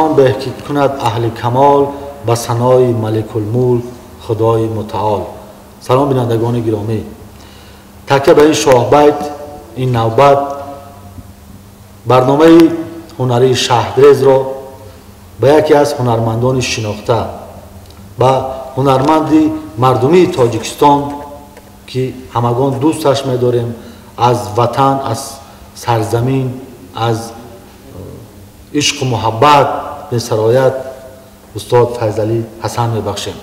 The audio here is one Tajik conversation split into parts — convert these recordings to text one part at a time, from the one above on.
Он беҳ ки кунад аҳли камол ба санои Маликулмулк Худои Мутаол. Салом, бинандагони гиромӣ. Такя ба ин шоҳбайт, ин навбат барномаи ҳунарии Шаҳдрезро ба яке аз ҳунармандони шинохта, ба ҳунарманди мардумии Тоҷикистон, ки ҳамагон дӯсташ медорем, аз ватан, аз сарзамин, аз ишқу муҳаббат месарояд, устод Файзалӣ Ҳасан мебахшем.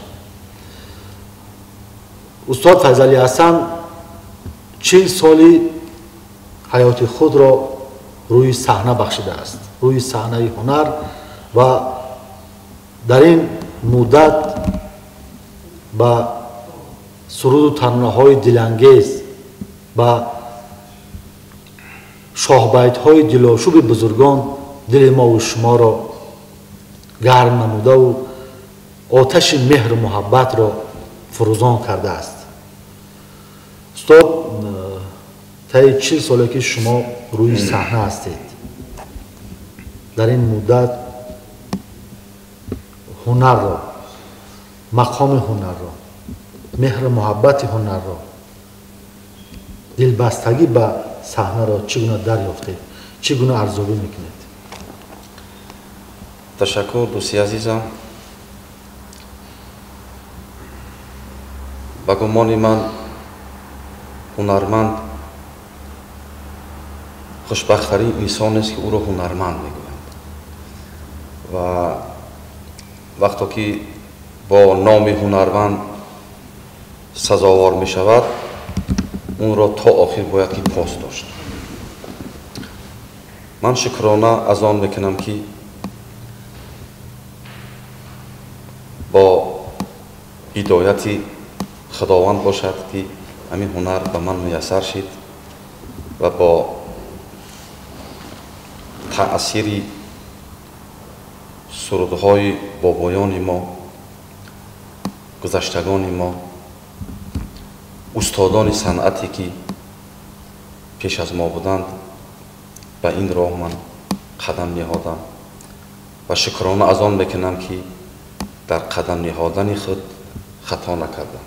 Устод Файзалӣ Ҳасан 40 соли ҳаёти худро рӯи саҳна бахшидааст, рӯи саҳнаи ҳунар, ва дар ин муддат ба суруду таронаҳои дилангез, ба шоҳбайтҳои дилошӯби бузургон дили мову шуморо гарм намудаву оташи меҳру муҳаббатро фурӯзон кардааст. Устод, таи 40 соле ки шумо рӯи саҳна ҳастед, дар ин муддат ҳунарро, мақоми ҳунарро, меҳру муҳаббати ҳунарро, дилбастагӣ ба саҳнаро чӣ гуна дарёфтед, чӣ гуна арзёбӣ мекунед? Ташаккур, дӯсти азизам. Ба гумони ман, ҳунарманд хушбахттарин инсонест, ки ӯро ҳунарманд мегӯянд. Ва вақто ки бо номи ҳунарманд сазовор мешавад, онро то охир бояд ки пос дошт. Ман шукрона аз он мекунам, ки бо ҳидояти Худованд бошад, ки ҳамин ҳунар ба ман муяссар шид ва бо таъсири сурудҳои бобоёни мо, гузаштагони мо, устодони санъате, ки пеш аз мо буданд, ба ин роҳ ман қадам ниҳодам ва шукрона аз он мекунам, ки дар қадам ниҳодани худ хато накардам.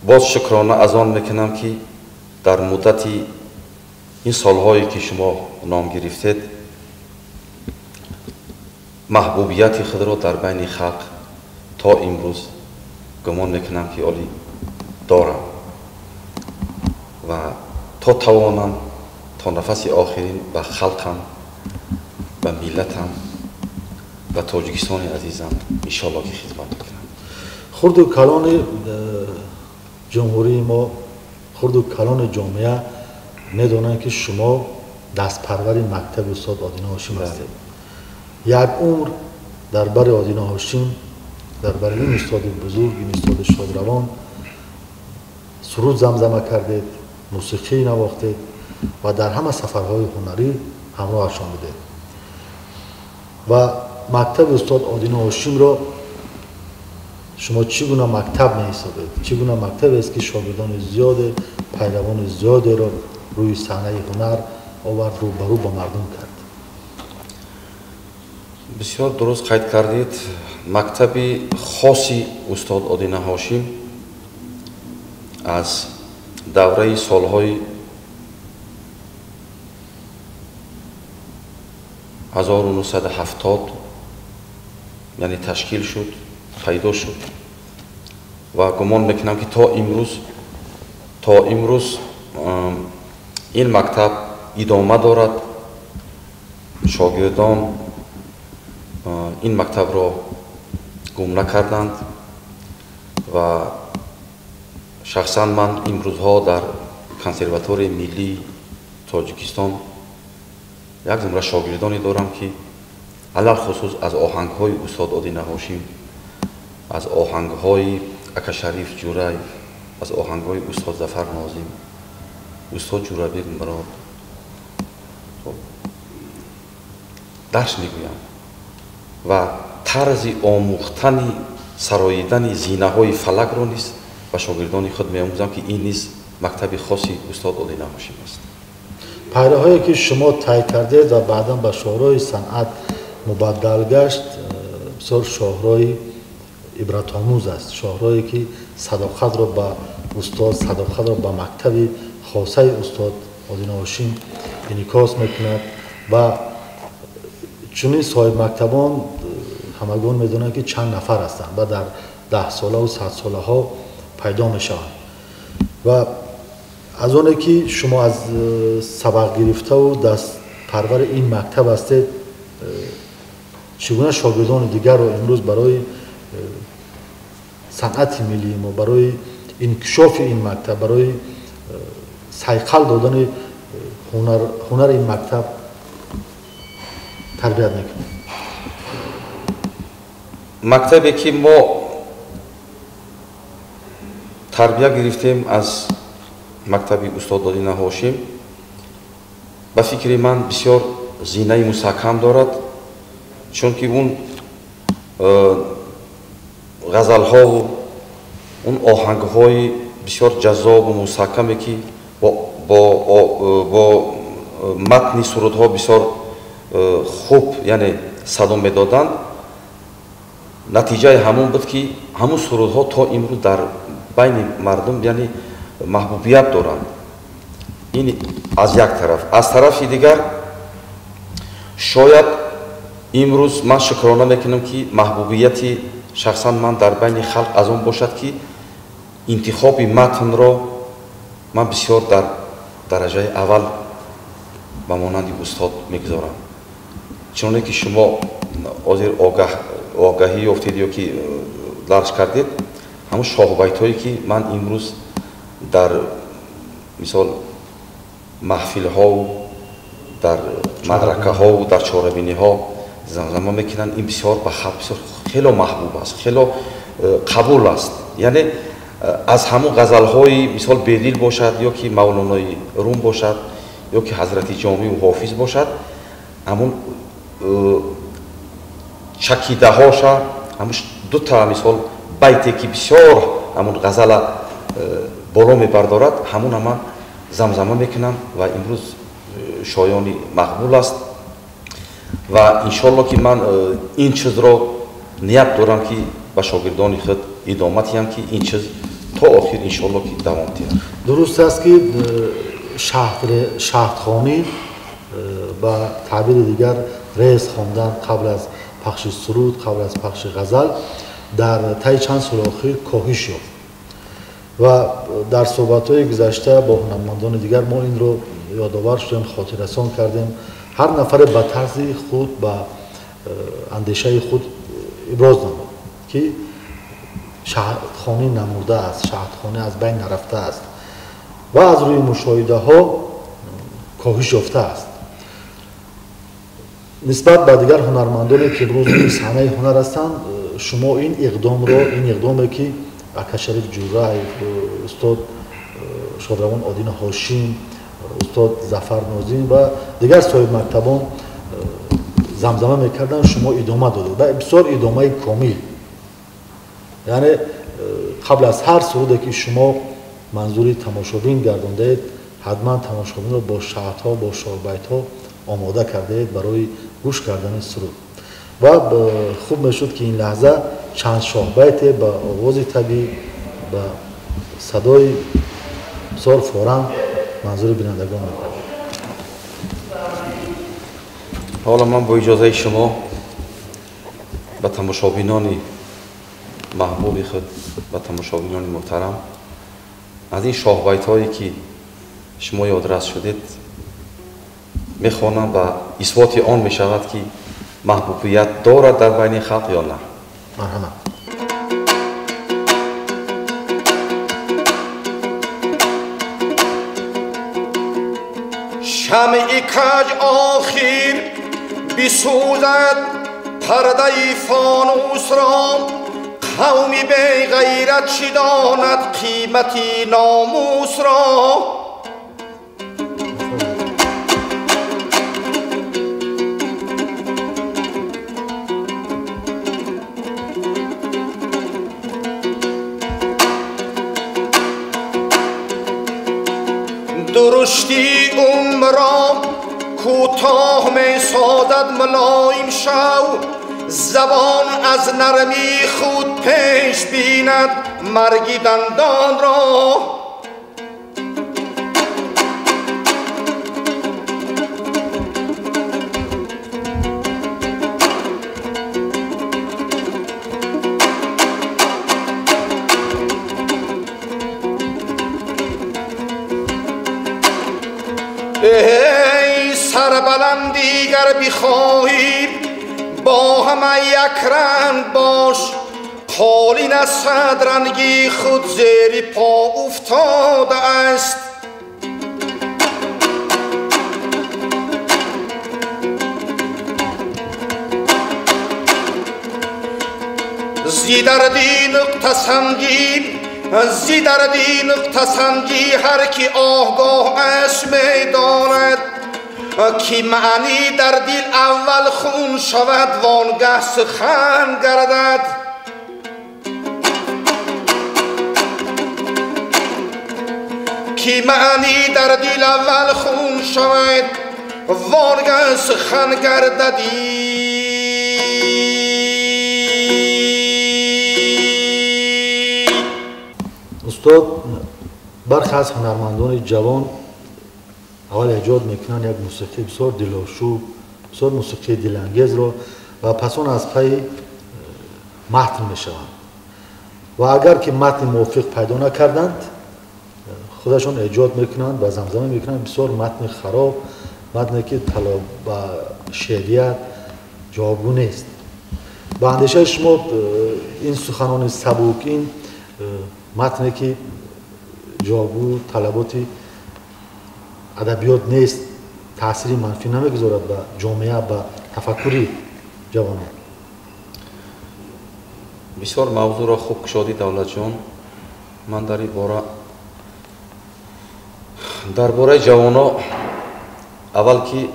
Боз шукрона аз он мекунам, ки дар муддати ин солҳое, ки шумо ном гирифтед, маҳбубияти худро дар байни халқ то имрӯз гумон мекунам, ки олӣ дорам ва то тавонам, то нафаси охирин ба халқам, ба миллатам, ба Тоҷикистони азизам иншоалло ки хизмат мекунам. Хурду калони ҷумҳурии мо, хурду калони ҷомеа медонанд, ки шумо дастпарвари мактаби устод Одина Ҳошим ҳастед. Як умр дар бари Одина Ҳошим, дар бари ин устоди бузург, ин устоди шодравон суруд замзама кардед, мусиқӣ навохтед ва дар ҳама сафарҳои ҳунарӣ ҳамроҳашон будед. Ва мактаби устод Одина Ҳошимро шумо чӣ гуна мактаб меҳисобед? Чӣ гуна мактабест, ки шогирдони зиёде, пайравони зиёдеро рӯи саҳнаи ҳунар овард, рӯбарӯ ба мардум кард? Бисёр дуруст қайд кардед. Мактаби хоси устод Одина Ҳошим аз давраи солҳои 1970, яъне ташкил шуд, пайдо шуд ва гумон мекунам, ки то имрӯз ин мактаб идома дорад. Шогирдон ин мактабро гум накарданд ва шахсан ман имрӯзҳо дар Консерваторияи миллии Тоҷикистон як зумра шогирдоне дорам, ки алалхусус аз оҳангҳои устод Одина Ҳошим, аз оҳангҳои Акашариф Ҷураев, аз оҳангҳои устод Зафар Нозим, устод Ҷурабек Мурод дарс мегӯям ва тарзи омӯхтани сароидани зинаҳои фалакро низ ба шогирдони худ меомӯзам, ки ин низ мактаби хоси устод Одина Ҳошим аст. Пайраҳое ки шумо тай кардед ва баъдан ба шоҳроҳи санъат мубаддал гашт, бисёр шоҳроҳи ибратомӯз аст, шоҳроҳе ки садоқатро ба устод, садоқатро ба мактаби хосаи устод Одина Ҳошим инъикос мекунад ва чунин соҳибмактабон ҳамагон медонанд ки чанд нафар ҳастанд ва дар 10 солаву 100 солаҳо пайдо мешаванд. Ва аз оне ки шумо аз сабақ гирифтаву дастпарвари ин мактаб ҳастед, чӣ гуна шогирдони дигарро имрӯз барои санъати миллии мо, барои инкишофи ин мактаб, барои сайқал додани ҳунари ин мактаб тарбият мекунед? Мактабе ки мо тарбия гирифтем аз мактаби устод Одина Ҳошим, ба фикри ман, бисёр зинаи мустаҳкам дорад, чунки он ғазалҳову он оҳангҳои бисёр ҷаззобу мустаҳкаме, ки бо матни сурудҳо бисёр хуб, яъне садо медоданд, натиҷаи ҳамон буд, ки ҳамун сурудҳо то имрӯз дар байни мардум, яъне, маҳбубият доранд. Ин аз як тараф. Аз тарафи дигар, шояд имрӯз ман шукрона мекунам, ки маҳбубияти шахсан ман дар байни халқ аз он бошад, ки интихоби матнро ман бисёр дар дараҷаи аввал ба монанди устод мегузорам. Чуноне ки шумо ҳозир огаҳӣ ёфтед ё ки дарҷ кардед, ҳамун шоҳбайтҳое ки ман имрӯз дар, мисол, маҳфилҳову дар маъракаҳову дар чорабиниҳо замзама мекунанд, ин бисёр ба халқ бисёр хело маҳбуб аст, хело қабул аст. Яъне аз ҳамун ғазалҳои, мисол, Бедил бошад ё ки Мавлонои Рум бошад, ё ки ҳазрати Ҷомиву Ҳофиз бошад, ҳамун чакидаҳоша, ҳамун дута, мисол, байте ки бисёр ҳамун ғазала боло мебардорад, ҳамуна ман замзама мекунам ва имрӯз шоёни мақбул аст. Ва иншоалло, ки ман ин чизро ният дорам, ки ба шогирдони худ идома диҳам, ки ин чиз то охир, иншоалло, ки давом диҳад. Дуруст аст, ки шаҳдхонӣ, ба таъбири дигар рез хондан, қабл аз пахши суруд, қабл аз пахши ғазал дар таи чанд соли охир коҳиш ёфт ва дар суҳбатҳои гузашта бо ҳунармандони дигар мо инро ёдовар шудем, хотиррасон кардем. Ҳар нафаре ба тарзи худ, ба андешаи худ иброз намуд, ки шаҳдхонӣ намурдааст, шаҳдхонӣ аз байн нарафтааст ва аз рӯи мушоҳидаҳо коҳиш ёфтааст нисбат ба дигар ҳунармандоне, ки имрӯз рӯи саҳнаи ҳунар ҳастанд. Шумо ин иқдомро, ин иқдоме ки ака Шариф Ҷураев, устод шодравон Одина Ҳошим, устод Зафар Нозим ва дигар соҳибмактабон замзама мекарданд, шумо идома додед ва бисёр идомаи комил. Яъне қабл аз ҳар суруде ки шумо манзури тамошобин гардондаед, ҳатман тамошобинро бо шаҳдҳо, бо шоҳбайтҳо омода кардаед барои гӯш кардани суруд. Ва хуб мешуд, ки ин лаҳза чанд шоҳбайте ба овози табиӣ, ба садои бисёр форам манзури бинандагон мекард. Ҳоло ман бо иҷозаи шумо ба тамошобинони маҳбуби худ, ба тамошобинони муҳтарам аз ин шоҳбайтҳое ки шумо ёдрас шудед мехонам ва исботи он мешавад, ки маҳбубият дорад дар байни халқ ё на. Марҳамат. Шамъи каҷ охир бисӯзад пардаи фонусро, қавми беғайрат чӣ донад қимати номусро? Дурушти умро گاه می سازد ملایم شو، زبان از نرمی خود پیش بیند مرگی دندان را. ای سربلندی گر بخواهی با همه یک رنگ باش، قالین از صد رنگی خود زیر پا افتاده است. زی دردی نقطه سنجی، زی دردی نقطه سنجی هر کی آهگاه اش می داند، کی معنی در دل اول خون شود وانگه سخن گردد. کی معنی در دل اول خون شود وانگه سخن گردد. устод, бархе аз ҳунармандони ҷавон аввал эҷод мекунанд як мусиқии бисёр дилошӯб, бисёр мусиқии дилангезро ва пас он аз пайи матн мешаванд ва агар ки матни мувофиқ пайдо накарданд, худашон эҷод мекунанд ва замзама мекунанд бисёр матни хароб, матне ки талаб ба шеърият ҷавобгӯ нест. Ба андешаи шумо ин суханони сабук, ин матне ки ҷавобгӯ талаботи адабиёт нест, таъсири манфӣ намегузорад ба ҷомеа, ба тафаккури ҷавонон? Бисёр мавзӯъро хуб кушодӣ, Давлатҷон. Ман дар ин бора, дар бораи ҷавоно, аввал ки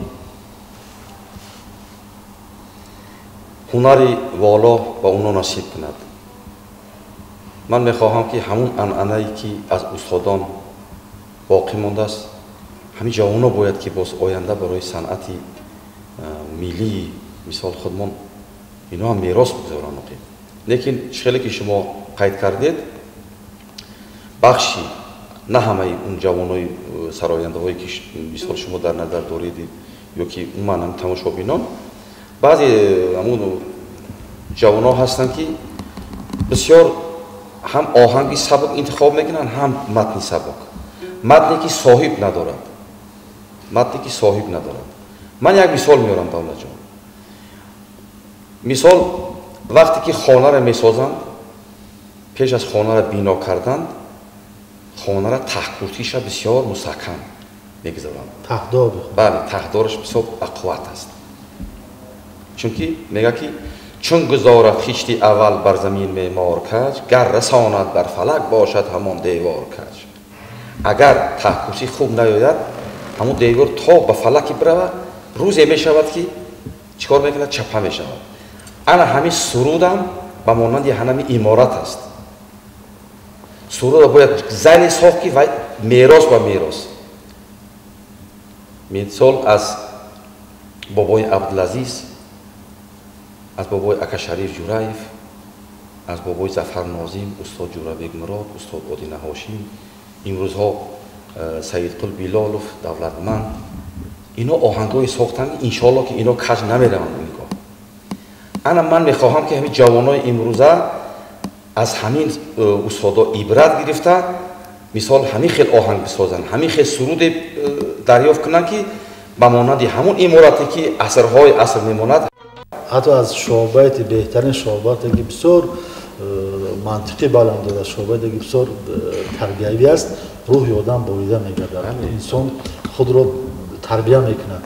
ҳунари воло ба онҳо насиб кунад. Ман мехоҳам ки ҳамун анъанае ки аз устодон боқӣ мондааст, ҳамин ҷавоно бояд ки боз оянда барои санъати миллии мисол худмон ино ҳам мерос бигзоранд. Лекин хеле ки шумо қайд кардед, бахши на ҳамаи он ҷавонои сарояндаҳое ки мисол шумо дар назар доред ё ки умуман ҳам тамошобинон, баъзе ҳамун ҷавоно ҳастанд ки бисёр ҳам оҳанги сабук интихоб мекунанд, ҳам матни сабук, матне ки соҳиб надорад, матне ки соҳиб надорад. Ман як мисол меорам, Давлатҷон. Мисол, вақте ки хонаро месозанд, пеш аз хонаро бино карданд, хонаро таҳкуртиша бисёр мустаҳкам мегузоранд. Таҳдор. Бале, таҳдораш бисёр бақувват аст. Чунки мегӯяд ки чун гузорад хишти аввал бар замин меъмор каҷ, гар расонад бар фалак бошад ҳамон девор каҷ. Агар таҳкурсӣ хуб наёяд, ҳамон девор то ба фалаки биравад, рӯзе мешавад ки чӣ кор мекунад? Чапа мешавад. Ана ҳамин сурудам ба монанди ҳанами иморат аст. Сурудро бояд зане сохт ки вай мерос ба мерос. Мисол аз бобои Абдулазиз, аз бобои ака Шариф Ҷураев, аз бобои Зафар Нозим, устод Ҷурабек Мурод, устод Одина Ҳошим, имрӯзҳо Саидқул Билолов, Давлатманд, ино оҳангҳое сохтанд, иншоалло ки ино каҷ намераванд нигоҳ. Ана ман мехоҳам ки ҳамин ҷавонои имрӯза аз ҳамин устодо ибрат гирифта, мисол ҳамин хел оҳанг бисозанд, ҳамин хел суруде дарёфт кунанд ки ба монанди ҳамон иморате ки асрҳои аср мемонад. Ҳатто аз шоҳбайти беҳтарин шоҳбайте ки бисёр мантиқӣ баланд дорад, шоҳбайте ки бисёр тарбиявӣ аст, рӯҳи одам борида мегардад. Инсон худро тарбия мекунад,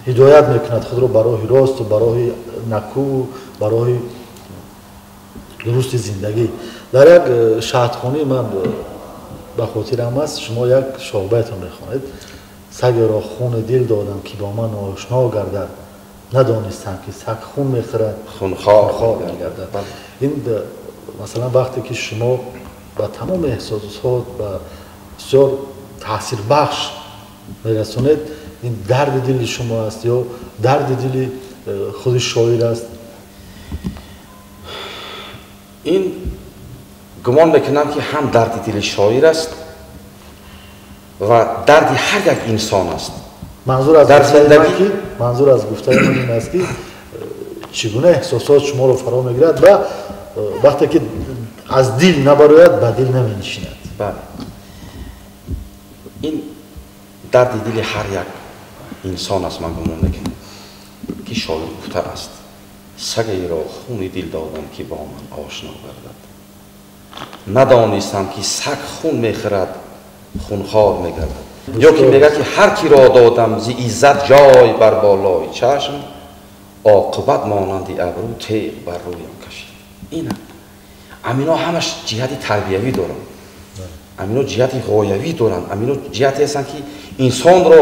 ҳидоят мекунад худро ба роҳи росту, ба роҳи накӯ, ба роҳи дурусти зиндагӣ. Дар як шаҳдхонӣ ман ба хотирам аст, шумо як шоҳбайтро мехонед: сагеро хуни дил додам ки бо ман ошно гардад, надонистам ки саг хун мехӯрад, хунхор мегардад. Ин масалан вақте ки шумо ба тамоми эҳсосот, ба бисёр таъсирбахш мерасонед, Ин дарди дили шумо аст ё дарди дили худи шоир аст? Ин гумон мекунам, ки ҳам дарди дили шоир аст ва дарди ҳар як инсон аст. Манзур аз гуфтаи ман ин аст, ки чӣ гуна эҳсосот шуморо фаро мегирад ва вақте ки аз дил набарояд, ба дил наменишинад. Бале, ин дарди дили ҳар як инсон аст. Ман гумон мекунам, ки шоир гуфтааст: сагеро хуни дил додам, ки бо ман ошно гардад, надонистам, ки саг хун мехӯрад, хунхор мегардад. Ё ки мегӯяд, ки ҳар киро додам зи иззат ҷой бар болои чашм, оқибат монанди абрӯ теғ бар рӯям кашид. Ина амино ҳамаш ҷиҳати тарбиявӣ доранд, амино ҷиҳати ғоявӣ доранд, амино ҷиҳате ҳастанд, ки инсонро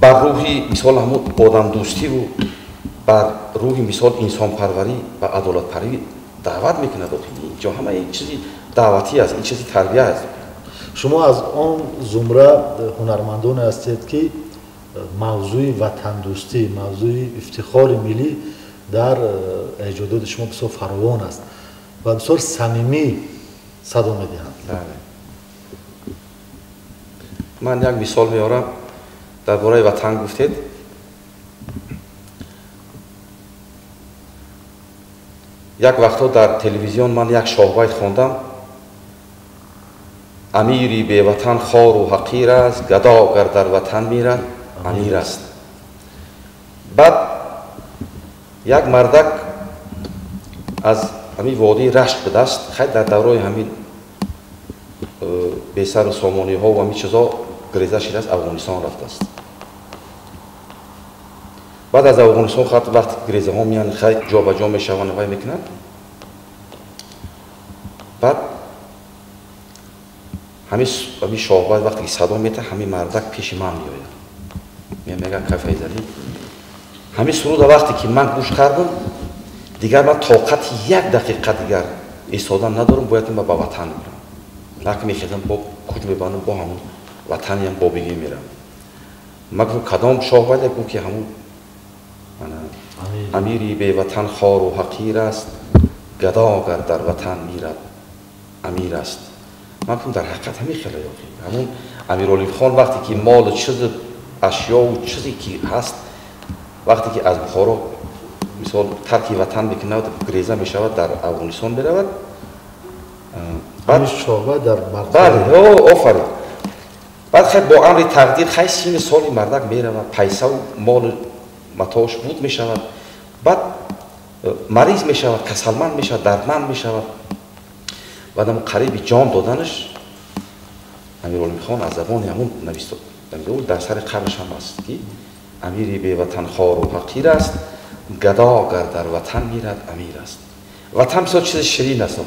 бар рӯҳи мисол ҳамун одамдӯстиву бар рӯҳи мисол инсонпарварӣ ва адолатпарварӣ даъват мекунад. Инҷо ҳама ин чизи даъватӣ аст, ин чизи тарбия аст. Шумо аз он зумра ҳунармандоне ҳастед, ки мавзӯи ватандӯстӣ, мавзӯи ифтихори миллӣ дар эҷодоти шумо бисёр фаровон аст ва бисёр самимӣ садо медиҳанд. Ман як мисол меорам. Дар бораи ватан гуфтед. Як вақтҳо дар телевизион ман як шоҳбайт хондам: амири беватан хору ҳақир аст, гадо гар дар ватан мирад амир аст. Баъд як мардак аз ҳамин водии Рашт будааст, хай дар давраи ҳамин бесару сомониҳо ва ҳамин чизо гиреза шидааст, Афғонистон рафтааст. Баъд аз Афғонистон вақти гирезаҳо меянд, хай ҷобаҷо мешаванд, вай мекунанд. Баъд ҳамин шоҳбайт вақте ки садо метаҳад, ҳамин мардак пеши ман меояд, мегӯяд: кай Файзалӣ, ҳамин суруда вақте ки ман гӯш кардам, дигар ман тоқати як дақиқа дигар истодан надорам, бояд ман ба ватан бирам. Лак мехезам, бо куҷ мебандам, бо ҳамун ватаниям бобигӣ мерам. Ман гуфтам: кадом шоҳбайт? Гуфт, ки ҳамун амири беватан хору ҳақир аст, гадо гар дар ватан мирад амир аст. Ман гуфтам: дар ҳақиқат ҳамин хеле ёқи ҳамун Амиролимхон вақте ки молу чизу ашёву чизе ки ҳаст, вақте ки аз Бухоро мисол тарки ватан мекунад, гиреза мешавад, дар Афғонистон меравад. Бале, офарин. Баъд хай бо амри тақдир хай сини соли мардак меравад, пайсаву молу матоаш буд мешавад, баъд мариз мешавад, касалманд мешавад, дардманд мешавад. Баъдам қариби ҷон доданаш Амиролимхон аз забони ҳамун навист, дар сари қабраш ҳам аст, ки амири беватан хору ҳақир аст, гадо гар дар ватан мирад амир аст. Ватан бисёр чизи ширин аст.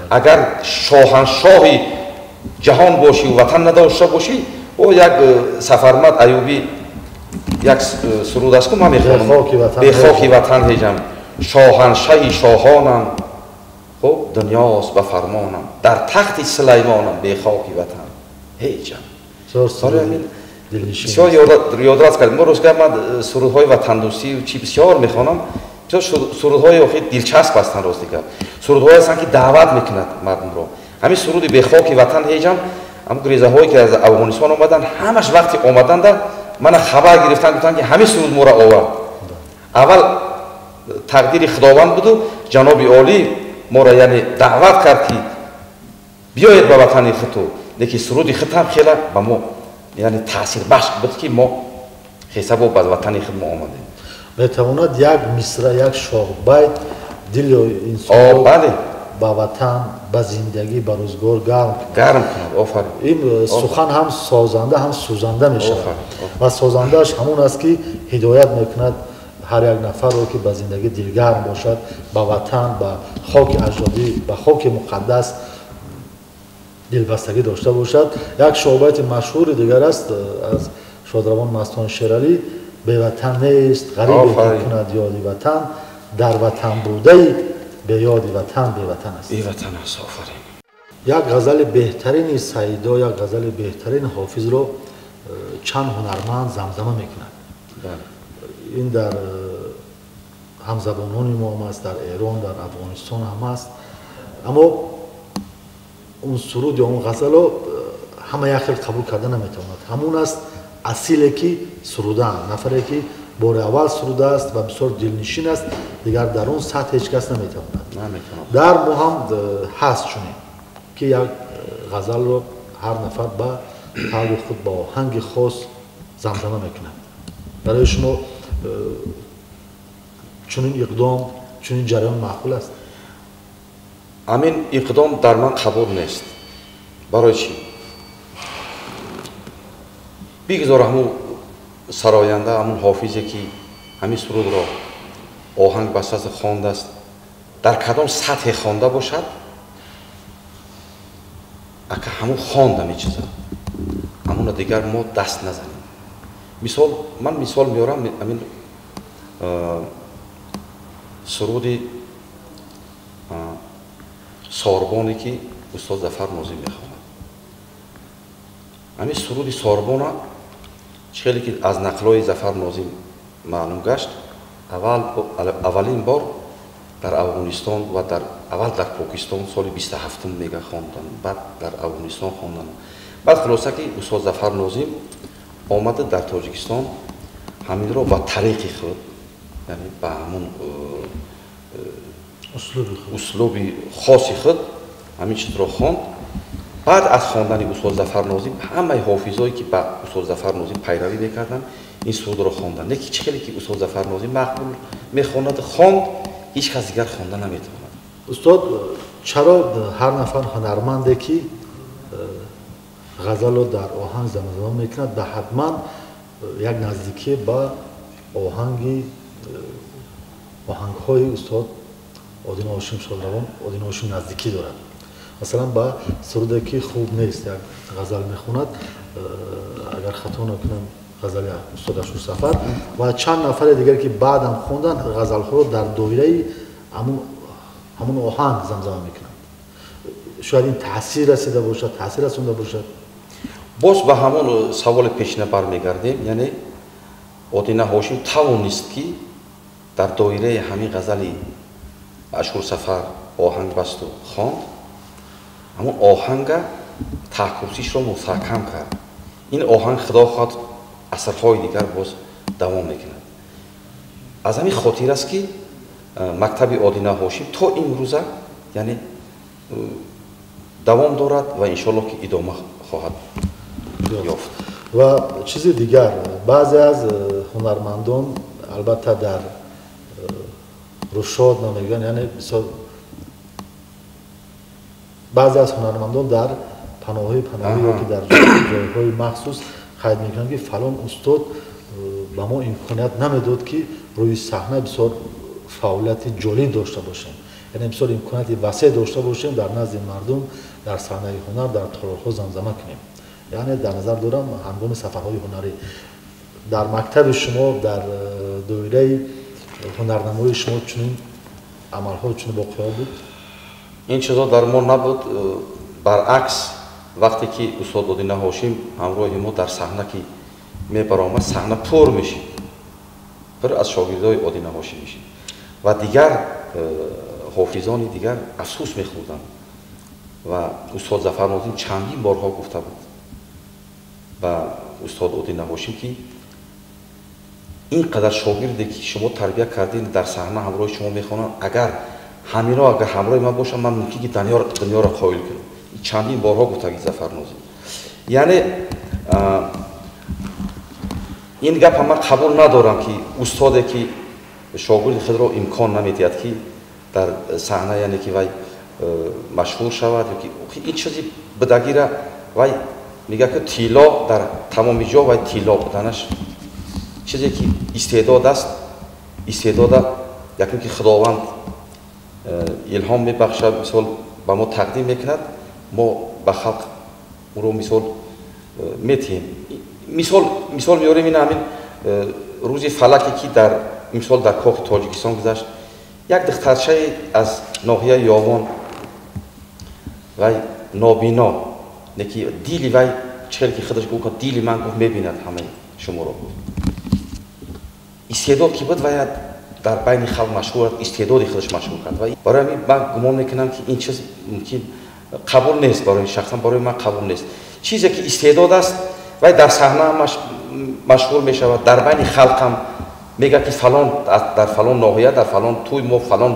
Агар шоҳаншоҳи ҷаҳон бошӣ, ватан надошта бошӣ, о як Сафармад Аюбӣ як суруд аст, ку ман мехонам: бехоки ватан ҳеҷам, шоҳаншаҳи шоҳонам, хуб дунёст ба фармонам, дар тахти Сулаймонам, бехоки ватан ҳеҷам. Бисёр ёдрас кард. Мо рӯзгар ман сурудҳои ватандӯстӣ чи бисёр мехонам. Бисёр сурудҳои охир дилчасп ҳастанд. Рост дигар сурудҳое ҳастанд, ки даъват мекунад мардумро. Ҳамин суруди бехоки ватан ҳеҷам, ҳамн гирезаҳое ки аз Афғонистон омаданд, ҳамаш вақти омаданда мана хабар гирифтанд, гуфтанд, ки ҳамин суруд моро овард. Аввал тақдири Худованд буду ҷаноби олӣ моро яъне даъват кард, ки биёед ба ватани худту, лекин суруди худ ҳам хела ба мо яъне таъсирбахш буд, ки мо хесабо ба ватани худ мо омадем. Метавонад як мисра, як шоҳбайт дили инсонро ба ватан, ба зиндагӣ, ба рӯзгор гарм гарм кунад. Офарин. Ин сухан ҳам созанда, ҳам сӯзанда мешавад ва созандааш ҳамон аст, ки ҳидоят мекунад ҳар як нафарро, ки ба зиндагӣ дилгарм бошад, ба ватан, ба хоки аҷдодӣ, ба хоки муқаддас дилбастагӣ дошта бошад. Як шоҳбайти машҳури дигар аст аз шодравон Мастон Шералӣ: беватан нест ғарибе ки кунад ёди ватан, дар ватан будаи беёди ватан беватан аст. Беватан аст. Офарин. Як ғазали беҳтарини Саидо, як ғазали беҳтарини Ҳофизро чанд ҳунарманд замзама мекунад. Ин дар ҳамзабонони мо ҳам аст, дар Эрон, дар Афғонистон ҳам аст. Аммо он суруд ё он ғазалро ҳама як хел қабул карда наметавонад. Ҳамун аст асиле ки сурудаанд, нафаре ки бори аввал сурудааст ва бисёр дилнишин аст, дигар дар он сатҳ ҳеҷ кас наметавонад. Дар мо ҳам ҳаст чунин ки як ғазалро ҳар нафар ба таври худ, ба оҳанги хос замзама мекунад. Барои шумо чунин иқдом, чунин ҷараён маъқул аст? Ҳамин иқдом дар ман қабул нест. Барои чӣ? Бигзор ҳамун сароянда, ҳамун ҳофизе ки ҳамин сурудро оҳанг бастааст, хондааст, дар кадом сатҳе хонда бошад, ака ҳамун хонд ҳамин чиза, ҳамуна дигар мо даст назанем. Мисол, ман мисол меорам, ҳамин суруди сорбоне ки устод Зафар Нозим мехонад. Ҳамин суруди сорбона хеле ки аз нақлҳои Зафар Нозим маълум гашт, аввалин бор дар Афғонистон ва аввал дар Покистон соли 27 мега хондан, баъд дар Афғонистон хондан. Баъд хулоса ки устод Зафар Нозим омада дар Тоҷикистон ҳаминро ба тариқи худ, яъне ба ҳамун услуби хоси худ ҳамин чизро хонд. Баъд аз хондани устод Зафар Нозим ҳамаи ҳофизое ки ба устод Зафар Нозим пайравӣ мекарданд, ин сурудро хонданд. Не ки чӣ хеле ки устод Зафар Нозим мақбул мехонад, хонд, ҳеҷ кас дигар хонда наметавонад. Устод, чаро ҳар нафар ҳунарманде ки ғазалро дар оҳанг замзама мекунад, ба ҳатман як наздикӣ ба оҳангҳои устод Одина Ҳошим Шодравон Одина Ҳошим наздикӣ дорад? Масалан, ба суруде ки хуб нест як ғазал мехонад, агар хато накунам, ғазали устод Ашурсафар ва чанд нафари дигар ки баъдам хонданд, ғазалҳоро дар доираи ҳамун оҳанг замзама мекунанд. Шояд ин таъсир расида бошад, таъсир расонда бошад. Боз ба ҳамон саволи пешина бармегардем, яъне Одина Ҳошим тавонист ки дар доираи ҳамин ғазали Ашурсафар оҳанг басту хонд, ҳамон оҳанга таҳкурсишро мустаҳкам кард. Ин оҳанг худо хоҳад асрҳои дигар боз давом мекунад. Аз ҳамин хотир аст ки мактаби Одина Ҳошим то имрӯза яъне давом дорад ва иншоаллоҳ ки идома хоҳад ёфт. Ва чизи дигар, баъзе аз ҳунармандон албатта дар рушод намегӯянд, яъне баъзе аз ҳунармандон дар паноҳҳои паноҳӣ ё ки дар ҷойҳои махсус қайд мекунанд ки фалон устод ба мо имконият намедод ки рӯи саҳна бисёр фаъолияти ҷолиб дошта бошем, яъне бисёр имконияти васеъ дошта бошем дар назди мардум, дар саҳнаи ҳунар, дар толорҳо замзама кунем. Яъне дар назар дорам ҳангоми сафарҳои ҳунарӣ. Дар мактаби шумо, дар доираи ҳунарнамоии шумо чунин амалҳо, чунин воқеаҳо буд? Ин чизо дар мо набуд. Баръакс, вақте ки устод Одина Ҳошим ҳамроҳи мо дар саҳна ки мебаромад, саҳна пур мешид, пур аз шогирдои Одина Ҳошим мешид ва дигар ҳофизони дигар афсӯс мехӯрданд. Ва устод Зафар Нозим чандин борҳо гуфта буд ба устод Одина Ҳошим ки ин қадар шогирде ки шумо тарбия кардед, дар саҳна ҳамроҳи шумо мехонанд, агар ҳамино агар ҳамроҳи ман бошанд, ман мумкин ки дунёро қоил кунам. Чандин борҳо гуфтаги Зафар Нозим. Яъне ин гапа ман қабул надорам ки устоде ки шогирди худро имкон намедиҳад ки дар саҳна, яъне ки вай машҳур шавад, ё ки ин чизи будагира вай мегӯяд ки тилло дар тамоми ҷо вай тилло буданаш чизе ки истеъдод аст, истеъдода якум ки Худованд илҳом мебахшад, мисол ба мо тақдим мекунад, мо ба халқ ӯро мисол метиҳем. Мисол меорем ин ҳамин рӯзи фалаке ки дар мисол дар кохи Тоҷикистон гузашт, як духтарчае аз ноҳияи Ёвон, вай нобино, не ки дили вай чӣ ки худаш гуфт, дили ман гуфт мебинад ҳамаи шуморо гуфт. Истеъдод ки буд ва дар байни халқ машҳур, истеъдоди худаш машҳур кард. Ва барои ҳамин ман гумон мекунам, ки ин чиз мумкин қабул нест барои шахсан, барои ман қабул нест. Чизе ки истеъдод аст вай дар саҳна машҳур мешавад, дар байни халқ ҳам мегӯяд, ки фалон дар фалон ноҳия, дар фалон тӯй мо фалон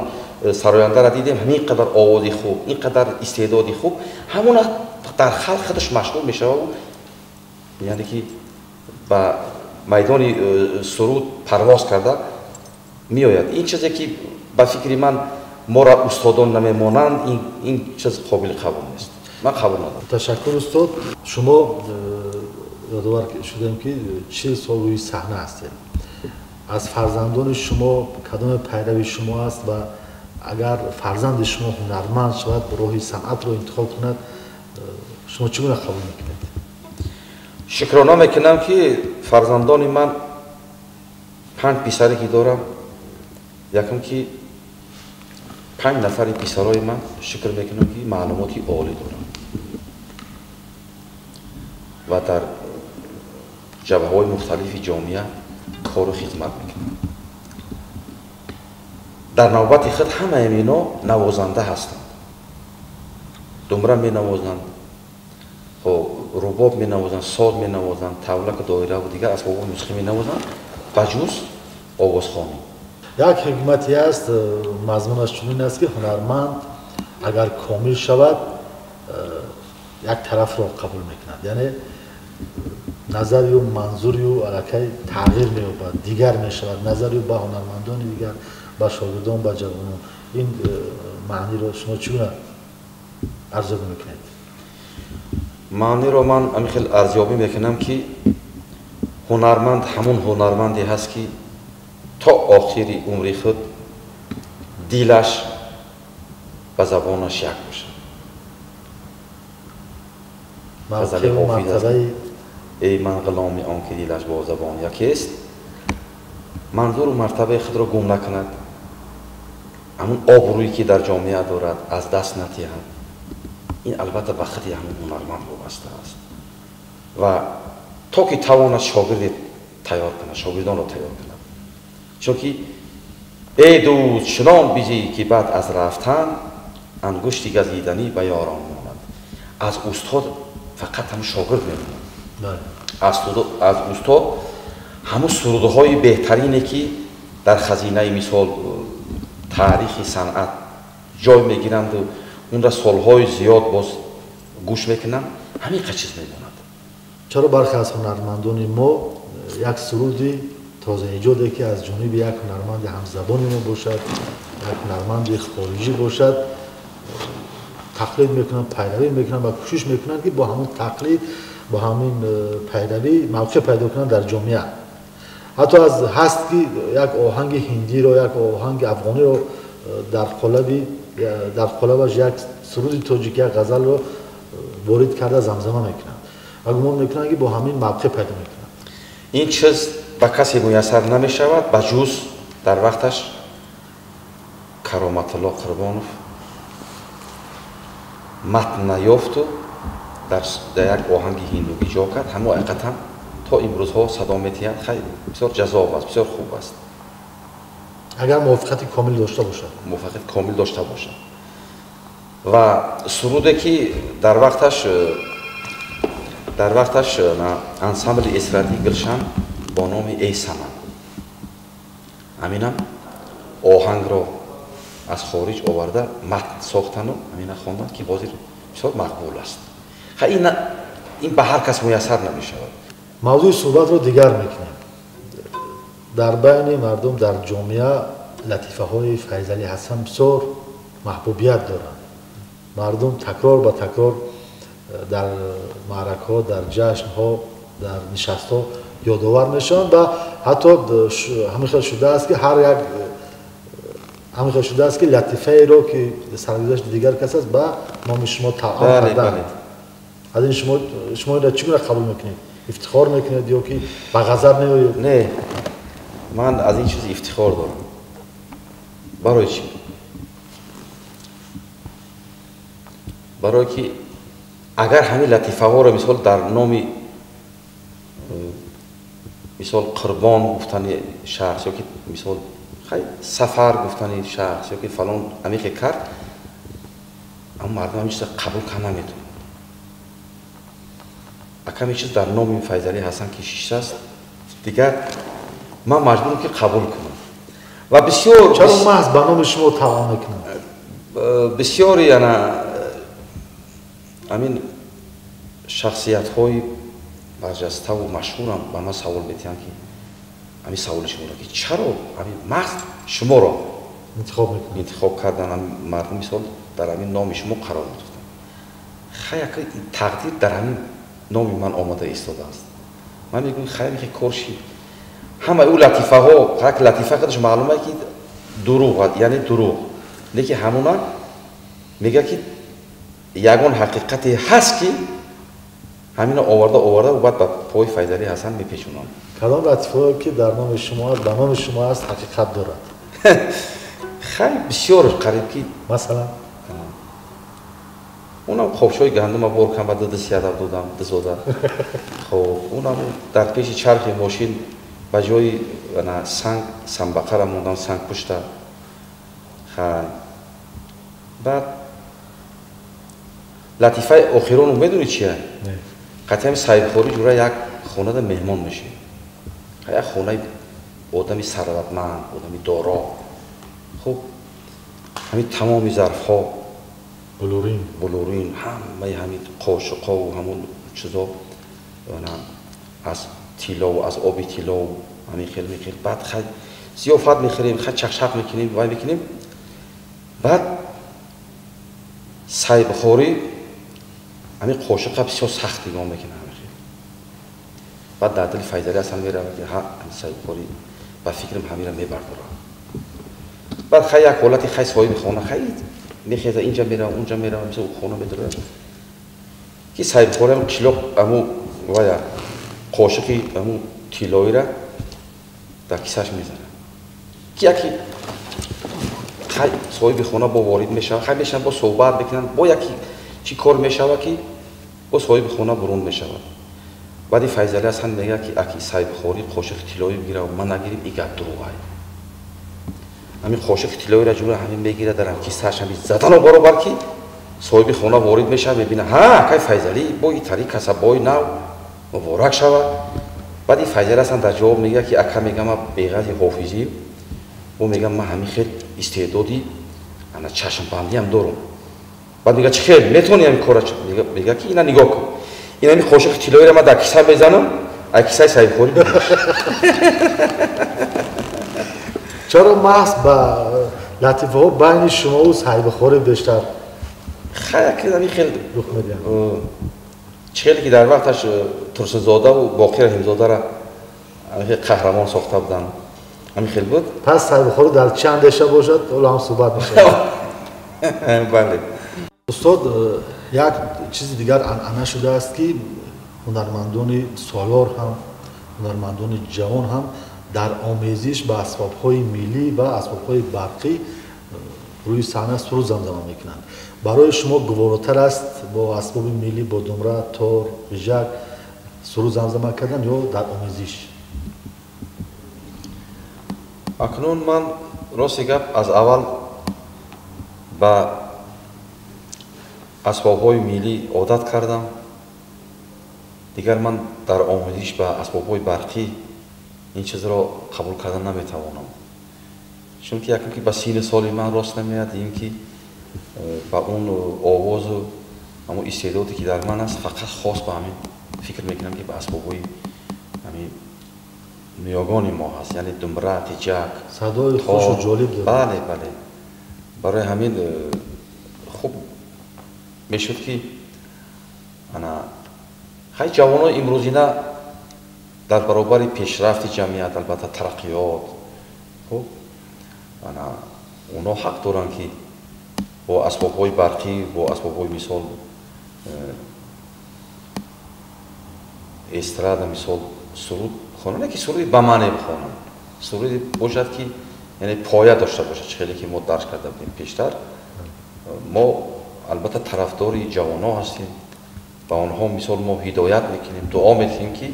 сарояндаро дидем, ҳамин қадар овози хуб, ин қадар истеъдоди хуб, ҳамона дар халқ худаш машҳур мешавад, яъне ки ба майдони суруд парвоз карда меояд. Ин чизе ки ба фикри ман моро устодон намемонанд, ин чиз қобили қабул нест. Ман қабул надорам. Ташаккур устод. Шумо ёдовар шудем, ки 40 сол рӯи саҳна ҳастед. Аз фарзандони шумо кадоме пайрави шумо аст ва агар фарзанди шумо ҳунарманд шавад, роҳи санъатро интихоб кунад, шумо чӣ гуна қабул мекунед? Шукрона мекунам, ки фарзандони ман 5 писаре ки дорам, якум ки 5 нафари писарои ман шукр мекунам, ки маълумоти олӣ доранд ва дар ҷабҳаҳои мухталифи ҷомеа кору хизмат мекунанд. Дар навбати худ ҳамаи ино навозанда ҳастанд, думра менавозанд, рубоб менавозанд, соз менавозанд, тавлаку доираву дигар асбобҳои мусиқӣ менавозанд, ба ҷуз овозхонӣ. Як ҳикмате аст, мазмунаш чунин аст, ки ҳунарманд агар комил шавад, як тарафро қабул мекунад, яъне назарию манзурию аллакай тағйир меёбад, дигар мешавад назарию ба ҳунармандони дигар, ба шогирдон, ба ҷавонон. Ин маъниро шумо чӣ гуна арзёбӣ мекунед? Маъниро ман ҳамин хел арзёбӣ мекунам, ки ҳунарманд ҳамун ҳунарманде ҳаст, ки то охири умри худ дилаш ба забонаш як бошад. Ғазали Ҳофиз аст: эй ман ғуломи он ки дилаш бо забон якест. Манзуру мартабаи худро гум накунад, ҳамун обрӯе ки дар ҷомеа дорад аз даст натиҳад. Ин албатта ба худи ҳамун ҳунарманд вобаста аст ва то ки тавонад шогирде тайёр кунад, шогирдонро тайёр кунад. Чунки эй дӯст, чунон бизӣ, ки баъд аз рафтан ангушти газиданӣ ба ёрон монад. Аз устод фақат ҳамун шогирд мемонад. Аз устод ҳамун сурудҳои беҳтарине, ки дар хазинаи мисол таърихи санъат ҷой мегиранду онра солҳои зиёд боз гӯш мекунанд, ҳамин қад чиз мемонад. Чаро бархе аз ҳунармандони мо як суруди тозаэҷоде, ки аз ҷониби як ҳунарманди ҳамзабони мо бошад, як ҳунарманди хориҷӣ бошад, тақлид мекунанд, пайравӣ мекунанд ва кӯшиш мекунанд, ки бо ҳамон тақлид, бо ҳамин пайравӣ мавқеъ пайдо кунанд дар ҷомеа? Ҳатто аз ҳаст, ки як оҳанги ҳиндиро, як оҳанги афғониро дар қолабаш як суруди тоҷикӣ, як ғазалро ворид карда замзама мекунанд ва гумон мекунанд, ки бо ҳамин мавқеъ пайдо мекунанд. Ин чиз ба касе муяссар намешавад, ба ҷуз дар вақташ Кароматулло Қурбонов матн наёфту дар як оҳанги ҳиндугӣ ҷо кард. Ҳамон ҳақиқатан то имрӯзҳо садо метиҳад. Хай, бисёр ҷаззоб аст, бисёр хуб аст. Агар мувофиқати комил дошта бошад. Мувофиқати комил дошта бошад. Ва суруде, ки дар вақташ ансамбли эстрадии Гулшан бо номи «Эй Саман», ҳаминам оҳангро аз хориҷ оварда, матн сохтану ҳамина хонданд, ки ҳозир бисёр мақбул аст. Ин ба ҳар кас муяссар намешавад. Мавзӯи суҳбатро дигар мекунем. Дар байни мардум, дар ҷомеа латифаҳои Файзалӣ Ҳасан бисёр маҳбубият доранд. Мардум такрор ба такрор дар маъракаҳо, дар ҷашнҳо, дар нишастҳо ёдовар мешаванд ва ҳатто ҳамин хел шудааст, ки ҳар як ҳамин хел шудааст, ки латифаеро, ки саргузашти дигар кас аст, ба номи шумо тавъам карданд. Аз ин шумо инро чӣ гуна қабул мекунед? Ифтихор мекунед ё ки ба ғазаб меоед? Не, ман аз ин чиз ифтихор дорам. Барои чӣ? Барое ки Агар ҳамин латифаҳоро мисол дар номи мисол Қурбон гуфтани шахс ё ки мисол хай Сафар гуфтани шахс ё ки фалон амиқе кард, аммо мардум ҳамин чизро қабул карда наметавонад. Акаме чиз дар номи Файзалӣ Ҳасан ки шиштааст, дигар ман маҷбурам ки қабул кунам. Ва бисёр чаро маҳз ба номи шумо таъон мекунанд? Бисёри ана ҳамин шахсиятҳои барҷаставу машҳурам ба ман савол медиҳанд ки ҳамин саволи шуморо ки чаро ҳамин маҳз шуморо интихоб кардан, мардум мисол дар ҳамин номи шумо қарор гирифтанд. Хай яка тақдир дар ҳамин номи ман омода истодааст. Ман мегӯям хай мехе кор шид. Ҳамаи ӯ латифаҳо, як латифа худаш маълум аст ки дурӯғ, яъне дурӯғ. Лекин ҳамуна мегӯяд ки ягон ҳақиқате ҳаст ки ҳамино оварда баъд ба пои Файзалӣ Ҳасан мепечонанд. Кадом латифаҳое ки дар номи шумо аст, ба номи шумо аст, ҳақиқат дорад? Хай бисёр қариб ки масалан унам қопчои гандума бор кам ба дидисиядав додам дизода. Хоб унам дар пеши чархи мошин ба ҷои санг самбақара мондам, сангпушта. Хай баъд латифаи охирону медонӣ чия? Қатъи ҳами соҳибхорӣ ҷура як хонада меҳмон мешавем. Як хонаи одами сарватманд, одами доро. Хуб ҳамин тамоми зарфҳо булурин, ҳамаи ҳамин қошиқову ҳамон чизо аз тиллову аз оби тиллову ҳамин хел мехел. Баъд хай зиёфат мехӯрем, хай чақчақ мекунем, вай мекунем. Баъд соҳибхорӣ ҳамин қошиқа бисёр сахт нигоҳ мекунад. Баъд дар дили Файзалӣ Ҳасан меравад ки ҳа соҳибхорӣ ба фикрам ҳаминро мебардорад. Баъд хай як ҳолати хай соҳиби хона хай мехеза, инҷа мерава, унҷа мерава, мисол хона медорад ки соҳибхорӣ ҳам қишлоқ ҳамун вая қошиқи ҳамун тиллоиро дар кисаш мезанад ки яки хай соҳиби хона бо ворид мешавад, хай мешаванд, бо суҳбат мекунанд, бо яки чӣ кор мешавад ки бо соҳиби хона бурун мешавад. Баъди Файзалӣ Ҳасан мегӯяд ки аки соҳибхорӣ қошиқи тиллоӣ бигирад, ман нагирим, и гап дурӯғай. Ҳамин қошиқи тиллоиро ҷура ҳамин мегирад, дар кисааш ҳамин задану баробар ки соҳиби хона ворид мешавад, мебинад ҳа акай Файзалӣ бо и тари касабои нав муборак шавад. Баъди Файзалӣ Ҳасан дар ҷавоб мегӯяд ки ака мегӯям ман беғайри ҳофизӣ, бо мегӯям ман ҳамин хел истеъдоди ана чашмбандиам дорам. Баъд мегӯяд чӣ хел метавонӣ ҳамин кора? Мегӯяд ки ина нигоҳ кун, ин ҳамин қошиқи тиллоиро ман дар киса мезанам, аз кисаи соҳибхорӣ. Чаро маҳз ба латифаҳо байни шумову соҳибхорӣ бештар хай аки ҳамин хел рух медиҳанд? Чӣ хеле ки дар вақташ Турсунзодаву Боқир Раҳимзодаро қаҳрамон сохта буданд, ҳамин хел буд. Пас соҳибхорӣ дар чӣ андеша бошад, ҳоло ҳам суҳбат мешавад. Бале. Устод, як чизи дигар анъана шудааст ки ҳунармандони солор ҳам, ҳунармандони ҷавон ҳам дар омезиш ба асбобҳои миллӣ ва асбобҳои барқӣ рӯи саҳна суруд замзама мекунанд. Барои шумо гуворотар аст бо асбоби миллӣ, бо думра, тор, ғижак суруд замзама кардан ё дар омезиш? Акнун ман рости гап аз аввал ба асбобҳои миллӣ одат кардам. Дигар ман дар омезиш ба асбобҳои барқӣ ин чизро қабул кардан наметавонам, чунки якум ки ба синни соли ман рост намеяд, ин ки ба он овозу ҳамон истеъдоде ки дар ман аст, фақат хос ба ҳамин фикр мекунам ки ба асбобҳои ҳамин ниёгони мо ҳаст, яъне думра, ғиҷак, садои хушу ҷолиб дорад. Бале, бале. Барои ҳамин хуб мешуд ки ана хай ҷавонои имрӯзина дар баробари пешрафти ҷамъият, албатта тараққиёт, хуб ана онҳо ҳақ доранд ки бо асбобҳои барқӣ, бо асбобҳои мисол эстрада мисол суруд хонанд, не ки суруди ба маъне бихонанд, суруде бошад ки яъне поя дошта бошад, чӣ хеле ки мо дарс карда будем пештар. Мо албатта тарафдори ҷавонҳо ҳастем, Ба онҳо мисол мо ҳидоят мекунем, дуо медиҳем, ки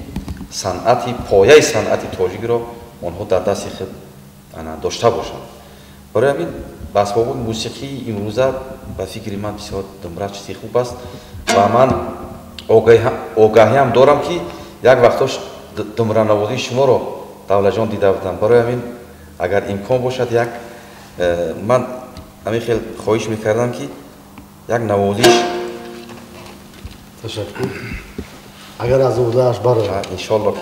санъати пояи санъати тоҷикро онҳо дар дасти худ дошта бошанд. Барои ҳамин ба асбобҳои мусиқии имрӯза ба фикри ман бисёр думра чизи хуб аст ва ман огаҳиам дорам, ки як вақтош думранавозии шуморо Давлатҷон дида будам. Барои ҳамин агар имкон бошад, як ман ҳамин хел хоҳиш мекардам, ки як навозиш. Ташаккур. Агар аз уҳдааш барояд. Иншоалло.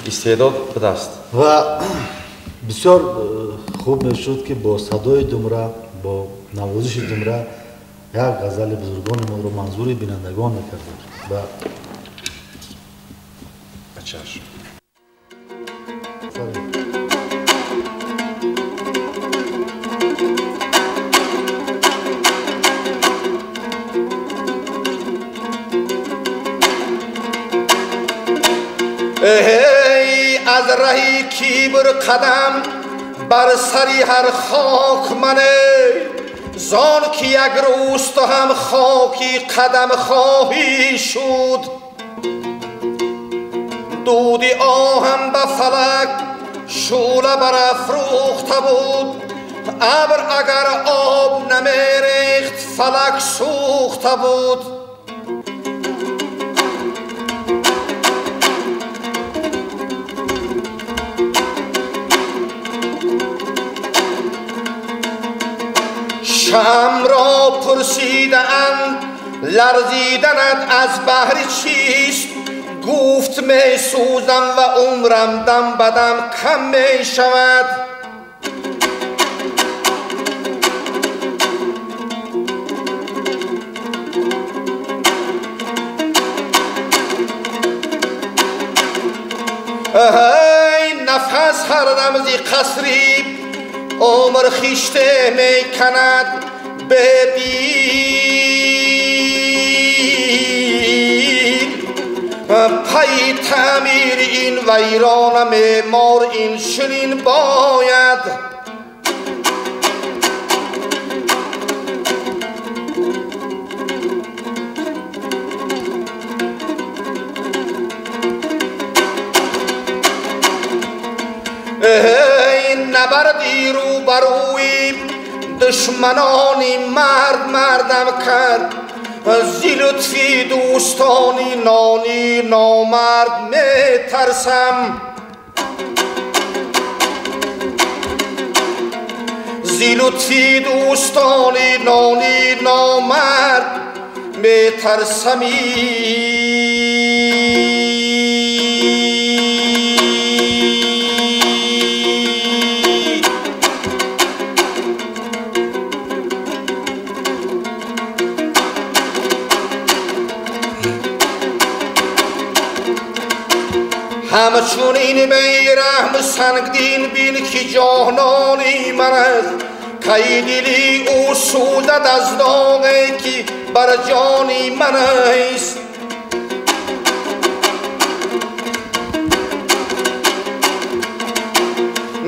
Истеъдод будаст. Ва бисёр хуб мешуд, ки бо садои думра, бо навозиши думра як ғазали бузургони моро манзури бинандагон мекардем. Ва чашм. Эй, аз раҳи кибр қадам бар сари ҳар хок мане, зон ки як рӯз ту ҳам хоки қадам хоҳӣ шуд. Дуди оҳам ба фалак шӯла барафрӯхта буд, абр агар об намерехт фалак сӯхта буд. شمع را پرسیدند لرزیدنت از بهر چیست؟ گفت می سوزم و عمرم دم بدم کم می شود. ای نفس هر رمزی قصری عمر خیشته می کند به دیل، پی تعمیر این ویران معمار این چنین باید. ای نبردی رو بروی دشمنانی مرد مردم کرد، زی لطفی دوستانی نانی نامرد می ترسم. زی لطفی دوستانی نانی نامرد می ترسمی. همچون این بیرحم سنگدین بین که جانانی من است، Кай дили ӯ сӯзад аз доғе ки бар ҷони ман аст.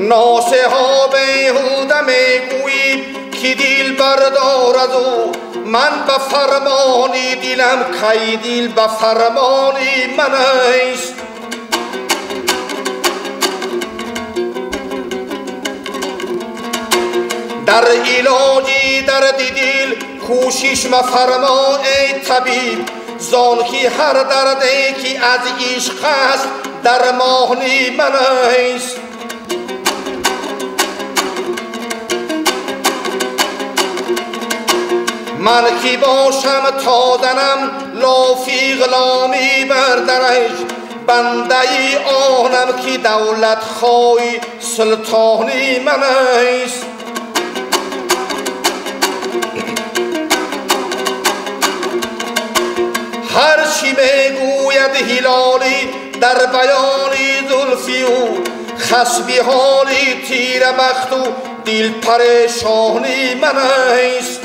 Носеҳо беҳуда мегӯӣ ки дил бардорад ӯ, ман ба фармони дилам, кай дил ба фармони ман аст. Дар илоҷи дарди дил кӯшиш мафармо эй табиб, зон ки ҳар дарде ки аз ишқ аст дармони ман аст. Ман ки бошам то занам лофи ғуломӣ бар дараш, бандаи онам ки давлат хоҳи султони ман аст. Ҳар чӣ мегӯяд ҳилолӣ дар баёни зулфи ӯ, хасби ҳоли тирабахту дилпарешони ман аст.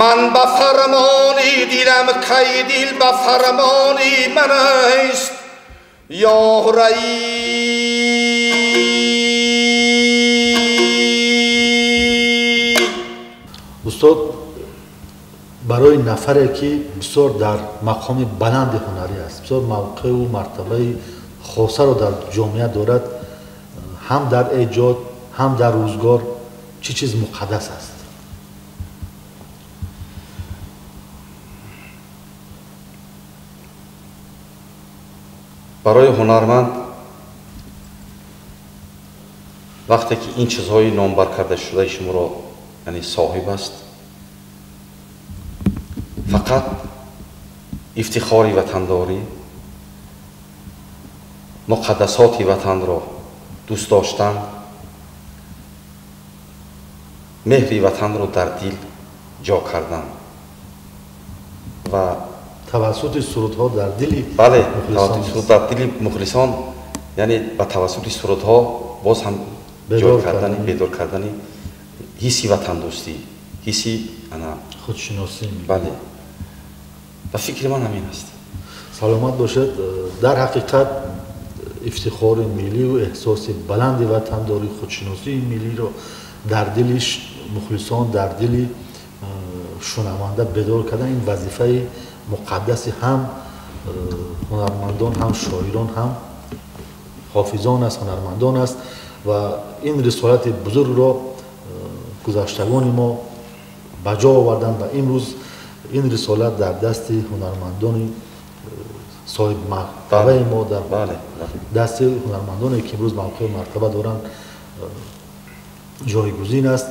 Ман ба фармони дилам, кай дил ба фармони ман аст. Ё раис. Устод, барои нафаре ки бисёр дар мақоми баланди ҳунарӣ аст, бисёр мавқеу мартабаи хосаро дар ҷомеа дорад, ҳам дар эҷод ҳам дар рӯзгор чӣ чиз муқаддас аст? Барои ҳунарманд вақте ки ин чизҳои номбар карда шудаи шуморо, яъне соҳиб аст, фақат ифтихори ватандорӣ, муқаддасоти ватанро дӯст доштан, меҳри ватанро дар дил ҷо кардан ва тавассути сурудҳо дар дили бале, тавассути дар дили мухлисон, яъне ба тавассути сурудҳо боз ҳам ҷой кардани, бедор кардани ҳисси ватандӯстӣ, ҳисси ана худшиносӣ. Бале, ба фикри ман ҳамин аст. Саломат бошед. Дар ҳақиқат ифтихори миллию эҳсоси баланди ватандорӣ, худшиносии миллиро дар дили мухлисон, дар дили шунаванда бедор кардан ин вазифаи муқаддаси ҳам ҳунармандон, ҳам шоирон, ҳам ҳофизон аст, ҳунармандон аст ва ин рисолати бузургро гузаштагони мо ба ҷо оварданд ва имрӯз ин рисолат дар дасти ҳунармандони соҳибмартабаи мо, дар дасти ҳунармандоне ки имрӯз мавқеу мартаба доранд ҷойгузин аст.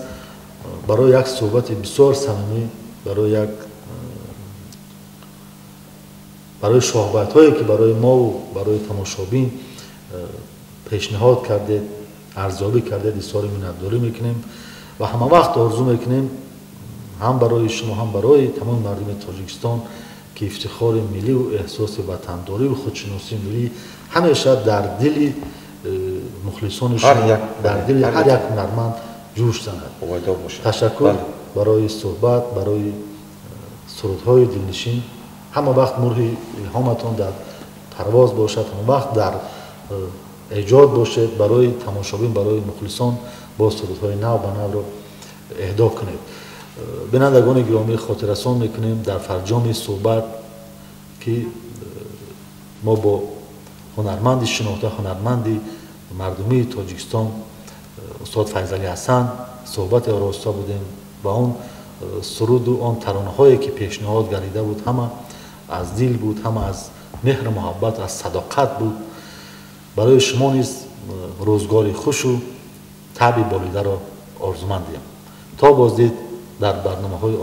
Барои як суҳбати бисёр самимӣ, барои шоҳбайтҳое ки барои мову барои тамошобин пешниҳод кардед, арзёбӣ кардед, изҳори миннатдорӣ мекунем ва ҳама вақт орзу мекунем ҳам барои шумо, ҳам барои тамоми мардуми Тоҷикистон ки ифтихори миллию эҳсоси ватандориву худшиносии миллӣ ҳамеша дар дили мухлисони шумо, дар дили ҳар як ҳунарманд ҷӯш занад. Ташаккур барои суҳбат, барои сурудҳои дилнишин. Ҳама вақт мурғи илҳоматон дар парвоз бошад, ҳама вақт дар эҷод бошед, барои тамошобин, барои мухлисон бо сурудҳои нав ба навро эҳдо кунед. Бинандагони гиромӣ, хотиррасон мекунем дар фарҷоми суҳбат ки мо бо ҳунарманди шинохта, ҳунарманди мардумии Тоҷикистон устод Файзалӣ Ҳасан суҳбате ороста будем ва он суруду он таронаҳое ки пешниҳод гардида буд ҳама аз дил буд, ҳама аз меҳру муҳаббат, аз садоқат буд. Барои шумо низ рӯзгори хушу таъби болидаро орзумандем. То боздид дар барномаҳои